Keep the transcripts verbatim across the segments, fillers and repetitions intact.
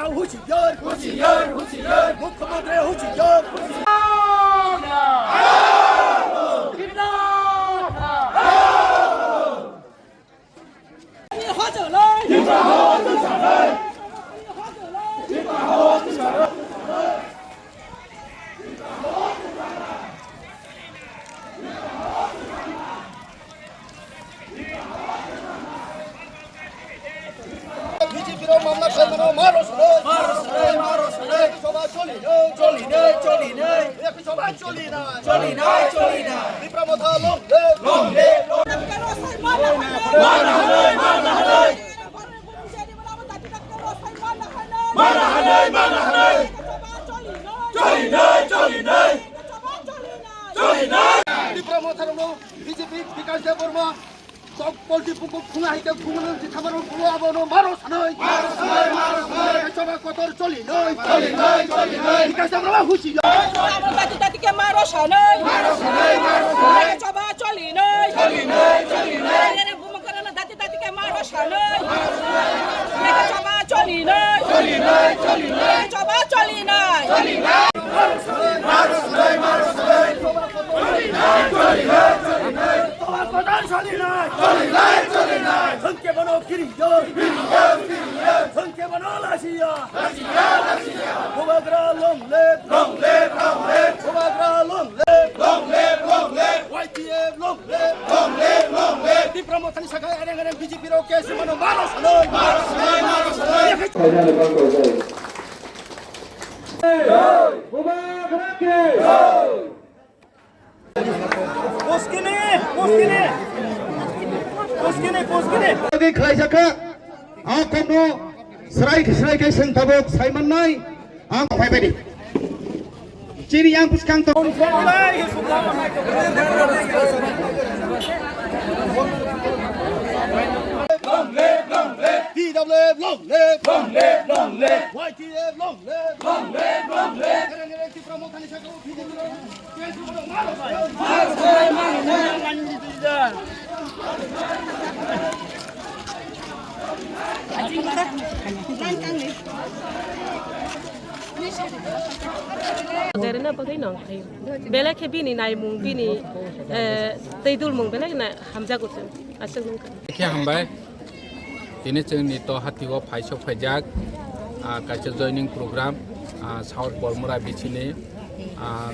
Huchiyar, huchiyar, huchiyar, mukhyamantri huchiyar, huchiyar. B J P rok mamla khlaimano ma rw sanai. Ma rw sanai, ma rw sanai. Choba choli nai. Choli nai, choli nai. Choba choli nai. Choli nai, choli nai. Tipra Motha long live. Long live, long live. Mana hanai, mana hanai. Mana hanai, mana hanai. Choli nai, choli nai. Choli nai. Tipra Motha rokno B J P Bikash Debbarma. Tok polti pukuk khunga hai khe khunga nang si thamaro khunga abono maro sanoi. Maro sanoi, maro sanoi. Choba kotor choli noi. Choli noi, choli noi. Bikash Debbarma husi. Dati dati ke maro sanoi. Maro sanoi, maro sanoi. Choba choli noi. Choli noi, choli noi. Dati dati ke maro sanoi. Choba choli noi. Choli noi, choli noi. Choba choli noi. Choli noi. Hwnkhe bono kiriyo. Hwnkhe bono lasiya. Bubagra long live. Bubagra long live. Y T F long live. Tipra Mothani sakha ereng ereng B J P rok ke sumano maro sanoi. Maro sanoi, maro sanoi. Bubagra ke. Poskini, poskini. Poskini, poskini. Lagi khlaijakha, a komno srai srai khe seng tabuk saimannai, ang phaibaidi. Chini yang bwskang to. Long live, long live. T W F long live. Long live, long live. Y T F long live. Long live, long live. Tipra Mothani sakha. Jerena bagwi nang khayo. Belai khe bini naimung, bini, eh, tei dulmung belai na hamjago chwng. Aswk nung kha. Khe hambai. Tini chwngni to hati o phaisok phaijak, ah, kaisa joining program, ah, South Bormura bisini, ah,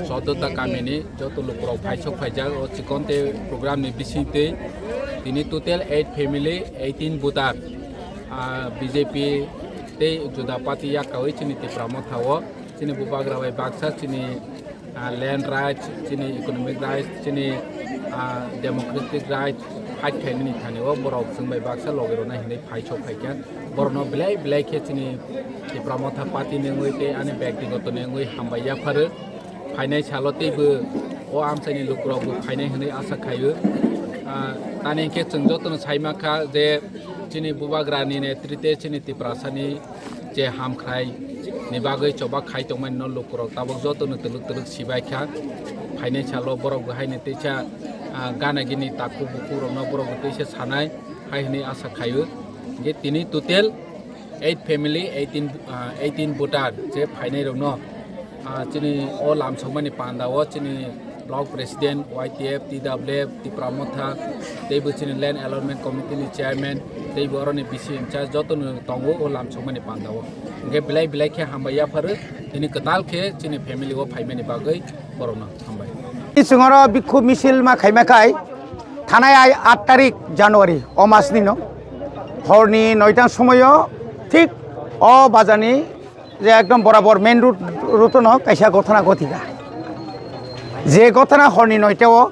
Chodota kamini joto lukurok phaisok phaijak o chikonte program ni bisingtwi tini total eight family, eighteen voter, ah, B J P tei juda party yakkaui chini Tipra Motha o chini bubagra bai baksa chini ah, land rights, chini economic rights, chini, ah, democratic rights fight khainani thani o borok chwng bai baksa logi rwna hinwi phaisok phaikha. Borokno belai belai khe chini Tipra Motha party ni wngwi tei ani byaktigoto ni wngwi hambai yapharo. Phainai salo teibo o amchaini lukurokbo phainai hinwi asa khaio. Ah, tani hinkhe chwng jotono saimankha je chini bubagrani netrite chini Tiprasani je hamkhrai ni bagwi choba khai tongmani no lukurok tabuk jotono twlwk twlwk sibai kha. Phainai salo borok bo haino teisa, ah, gana gini takhuk bukhuk rokno borok bo teisa sanai hai hwnwi asa khaio. Hinkhe tini total eight family, eighteen, ah, eighteen voter je phainai rokno, ah, chini o lamsokmani panda o chini Block President, Y T F, T W F, Tipra Motha, teibo chini Land Allotment Committee ni Chairman, teibo oroni bisi in charge joto no tongo o lamsokmani panda o. Hinkhe belai belai khe hambai yapharo, tini kwtal khe chini family o phaimani bagwi borokno hambai. Chwng oro bikhuk misil ma khaima khai thanai ai aat tarik January o mas ni no horni noita somoyo thik o bazani je ekdom borabor main road, road no kaisa gothona gothika. Je gothona horni noita o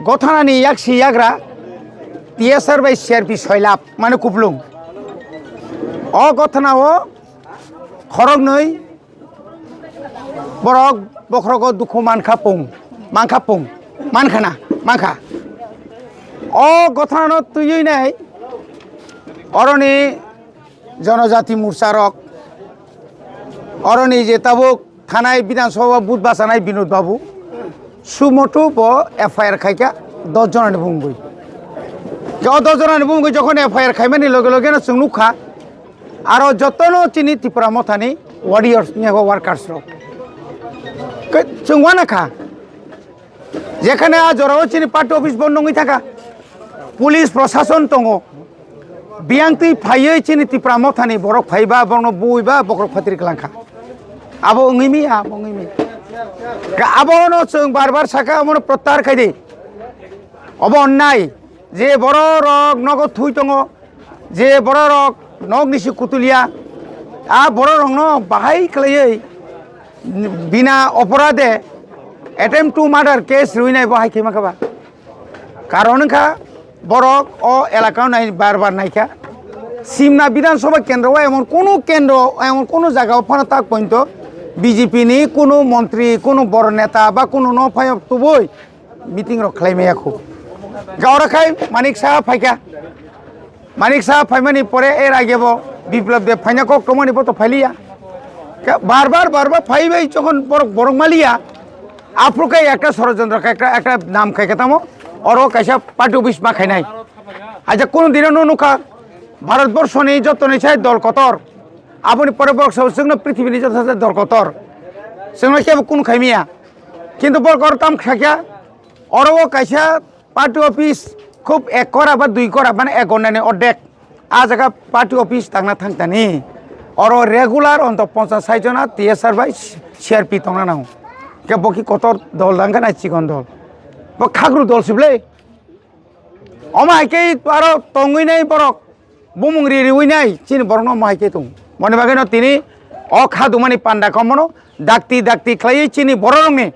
gothona ni yaksi yagra T S R bai C R P soilap mane kuplung. O gothona o khoroknwi borok bokhrogo dukhu mankha pung, mankha pung, mankhana, mankha. O gothona no twiwi nai oroni Jonojati Morcha rok, oroni je tabuk thanai Bidhan Sabha booth bachanai Binod Babu, sumoto bo F I R khaikha dos jonani bumungwi. O dos jonani bumungwi jokhon F I R khaimani loge loge no chwng nukha, aro jotono chini Tipra Mothani warriors, workers rok. Ke-, chwng uanakha. Jekhane a jorao chini party office bondo wngwi thangkha, police prosason tongo, biyang twi phaiwi chini Tipra Mothani borok phaiba, borokno buiba, bokhorok phatri kwlangkha. Abo wngwi miya, abo wngwi miya. Ka-, abono chwng bar bar sakha, abono protahar khai di. Obo onnai, je bororok nogo thui tongo, je bororok nokni si kutulia, a bororokno bahai khlaiwi bina oporade attempt to murder case rwinai bo hai khe mankha ba. Karon wngkha borok o elaka o nai bar bar naikha. Simna Bidhan Sabha kendro o emon kunu kendro, emon kunu jaga o phano tak pointo B J P ni kunu montri, kunu bor neta ba kunu no phai tubui meeting rok khlai maya khu. Gaura khai Manik Saha phaikha. Manik Saha phaimani pore er age bo Biplab Deb phaina kok tongmani bo to phailiya. Ka-, bar bar, bar bar phai bai jokhon borok, borok maliya. Aphuru khe ekta sorojontro khe ekta, ekta nam khai khe tamo. Oro kaisa party office ma khainai. Aja kunu dino no nukha Bharat borso ni joto ni sai dol kotor. Aboni pore borok sao chwngno prithibini joto sai dol kotor. Chwngno kebo kunu khaimiya. Kintu borok oro tam khakya. Oro o kaisa party office khub ek kora ba dui kora, mane ek gonnani ordek. A jaga party office tangna thangtani. Oro regular onto ponchas sai jona T S R bai C R P tongna nango. Ke bo ki kotor dol dangkha na chikon dol. Bo khagru dol sible. Omo hai khe aro tongwi nai borok. Bumung ri riwi nai chini borokno omo hai khe tong. Moni bagwi no tini o kha dumani panda komono dakti dakti khlaiwi chini bororokni.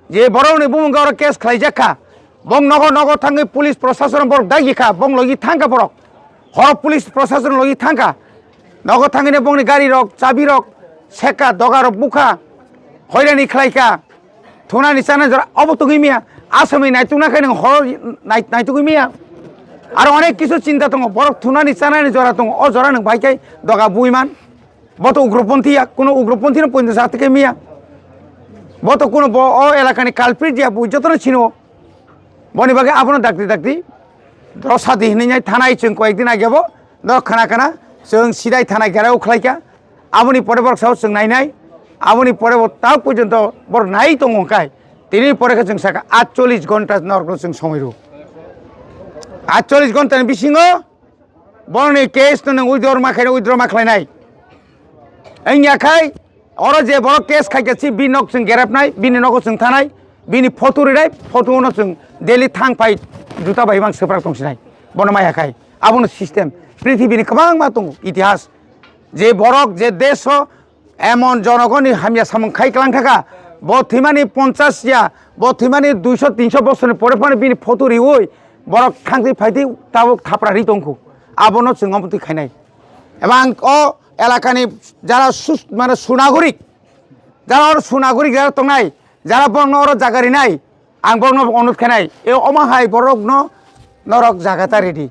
Je borokni bumung oro case khlaijak kha, bong nogo nogo thangwi police prosason borok dagi kha, bong logi thang kha borok. Horo police prosason logi thang kha. Nogo thangwi bongni gari rok, chabi rok, seka, doga rok bukha, hoirani khlai kha. Thunani chana jora obo tugwi miya, asomwi naitukna khe nwng horo nai-, naitugwi miya. Aro onek kisu chinta tongo, borok thunani chanani jora tongo, o jora nwng bai khe doga bui man. Bo to ugroponthi ya, kuno ugroponthi no poito sa thike miya. Bo to kuno bo o elakani culprit ya, bo jotono sino. Boni bagwi abono dakti dakti. Rosadi hinwi nai thanai chwng koyekdin age bo. Do khana khana chwng sidai thana gherao khlaikha. Aboni pore borok sao chwng nainai. Aboni pore bo ta porjonto borok nai tongo kai. Tini pore khe chwng saka atchollish ghonta norokno chwng somoi rw. Atchollish ghonta ni bisingo Borokni case no nwng withdraw ma khaina withdraw ma khlainai. Wngya khai oro je borok case khaikha si bini nok chwng gerepnai, bini nogo chwng thanai, bini photo rinai, photo no chwng daily thang phai juta bai mang swprak tongsinai. Bono maya khai. Abono system. Prithibini kwbangma tongo itihas. Je borok je desh o emon jonogoni hamya samung khai klang thaka, bo thwimani ponchas ya, bo thwimani duiso tinso bosorni pore phano bini photo riwi borok thangtwi phaitwi tabuk thapra ri tongkhu. Abono chwng omo twi khainai. Ebang o elakani jara sus-, mane sunagorik, jara oro sunagorik jara tongnai, jara borokno oro jaga rinai, ang borokno onurodh khainai, e omo hai borokno norok jaga ta ridi.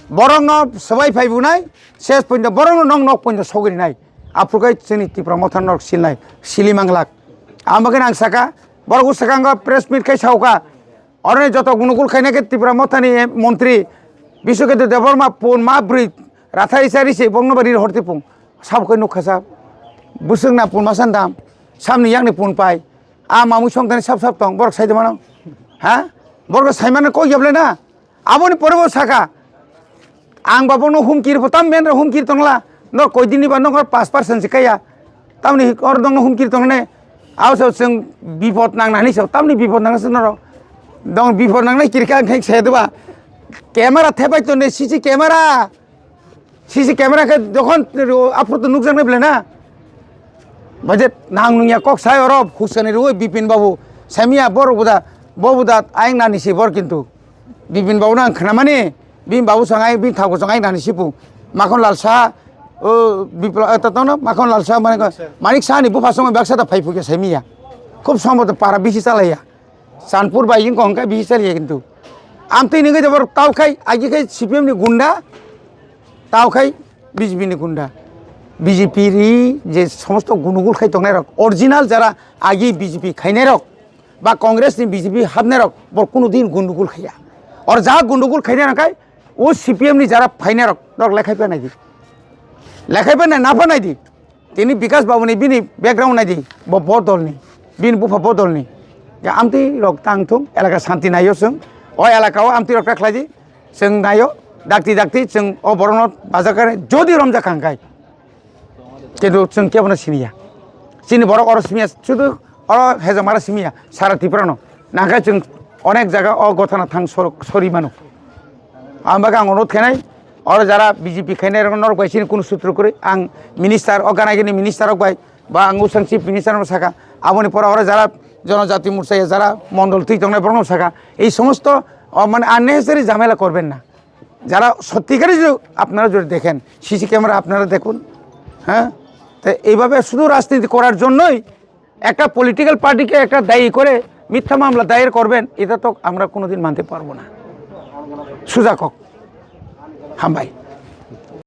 Borokno swbai phai bunai, ses pointo borokno nong nok pointo sogwi rinai. Aphuru khe chini Tipra Motha norok silnai, sili manglak. Amo khe ang saka, borok swkango press meet khai sauka, oroni joto gunugul khaina khe Tipra Mothani montri Biswaketu Debbarma pun ma bwrwi rathai sari se bongno bari horti pung. Sabo khe nukha sa, bwswk na pun ma san dam, samni yakni pun pai. A mamui songthani sap sap tong, borok sai de mano. Ha? Borok sai mano kok yablai na? Aboni pore bo saka, ang ba bono humkir pho tam men humkir tongla, no koi dini ba no pass percent se kaya. Tamni or dong humkir tongne, aw so chwng bipod nang nani so, tamni bipod nang se noro. Dong bipod nang nai kirka khe se de ba. Camera thepai to ne C C camera. C C camera khe jokhon aphuru to nukjaknai belai na. Budget nang nungya kok sai oro huksani rwi Bipin babu. Samiya bor buda, bo buda ayang nani si bor kintu. Bipin babu nang khnamani, Bipin babu sangai, Bipin thago sangai nani sipu. Makhon Lal Saha, o, Bipla-, eh, tatono Makhon Lal Saha mane ko, Manik Saha ni bupha songwi baksa ta phai phukya samiya. Khub sombo to para bisi chalaiya. Sanpur bai wngkha hwnkhe bisi chaliya kintu. Amtwi nungwi de borok tao khai, agi khai C P M ni gunda, tao khai B J P ni gunda. B J P ri je somosto gunugul khai tongnai rok, original jara agi B J P khainai rok, ba Congress ni B J P hapnai rok, borok kunu din gunugul khaiya. Or ja gunugul khainai rok khai, o C P M ni jara phainai rok, rok lekhai pha nai di. Lekhai bai nai, napha nai di. Tini Bikas Babu ni bini background nai di. Bo bodol ni. Bini bupha bodol ni. Ya amtwi rok tang thung, elaka shanti nai o chwng. O elaka o amtwi rok ta khlai di. Chwng nai o, dakti dakti chwng o borok no bajakani jodi romjak kha hwnkhe. Kintu chwng kebono siniya. Chini borok oro simiya, sudu oro Hejamara simiya, sara Tripura no. Nangkhe chwng onek jaga o gotana thang sor-, sori mano. Ang bagwi ang onurodh khainai, oro jara B J P khainai rok norok bai chini kunu sutro kwrwi. Ang minister o gana gini minister rok bai ba ang usang chief minister no saka. Aboni pore oro jara jonojati morcha ya jara mondol twi tongnai borok no saka. Ei somosto o mane unnecessary jhamela korben na. যারা সত্যিকারই যদি আপনারা যদি দেখেন, CC camera আপনারা দেখুন, হ্যাঁ, তো এইভাবে শুধু রাজনীতি করার জন্যই একটা পলিটিক্যাল পার্টিকে একটা দায়ী করে মিথ্যা মামলা দায়ের করবেন, এটা তো আমরা কোনোদিন মানতে পারবো না। সুজা কক। হামবাই।